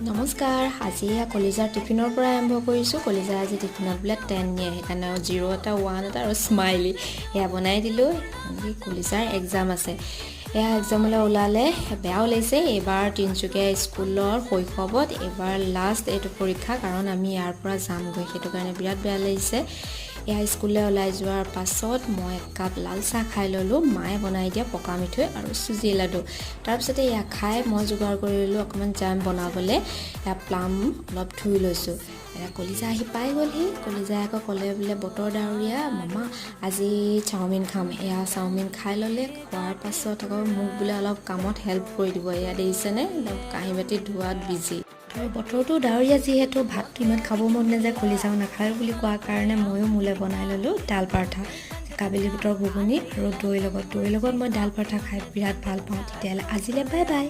নমস্কাৰ। আজি এয়া কলিজাৰ টিফিনৰ পৰা আৰম্ভ কৰিছোঁ। কলিজা আজি টিফিনত বোলে 10 নিয়ে, সেইকাৰণে জিৰ' এটা, ওৱান এটা আৰু স্মাইলি সেয়া বনাই দিলোঁ। আজি কলিজাৰ এক্সাম আছে। এয়া এক্সামলৈ ওলালে। বেয়াও লাগিছে, এইবাৰ তিনিচুকীয়া স্কুলৰ শৈশৱত এইবাৰ লাষ্ট এইটো পৰীক্ষা, কাৰণ আমি ইয়াৰ পৰা যামগৈ, সেইটো কাৰণে বিৰাট বেয়া লাগিছে। এয়া স্কুললৈ ওলাই যোৱাৰ পাছত মই একাপ লাল চাহ খাই ল'লোঁ, মায়ে বনাই দিয়া পকা মিঠৈ আৰু চুজি লাডু। তাৰপিছতে এয়া খাই মই যোগাৰ কৰিলোঁ অকণমান জাম বনাবলৈ। এয়া প্লাম অলপ ধুই লৈছোঁ। এয়া কলিজা আহি পাই গ'লহি। কলিজাই আকৌ ক'লে বোলে, বতৰ ডাৱৰীয়া মামা, আজি চাওমিন খাম। এয়া চাওমিন খাই ল'লে। খোৱাৰ পাছত আকৌ মোক বোলে অলপ কামত হেল্প কৰি দিব। এয়া দেখিছেনে, একদম কাঁহী বাতি ধোৱাত বিজি। আৰু বতৰটো ডাৱৰীয়া যিহেতু ভাতটো ইমান খাব মন নাযায়, কলিজাও নাখায় বুলি কোৱাৰ কাৰণে ময়ো মোলৈ বনাই ল'লোঁ দাল পৰঠা, কাবেলি বুটৰ ঘুগুনি আৰু দৈৰ লগত। দৈৰ লগত মই দাল পৰঠা খাই বিৰাট ভাল পাওঁ। তেতিয়াহ'লে আজিলৈ বাই বাই।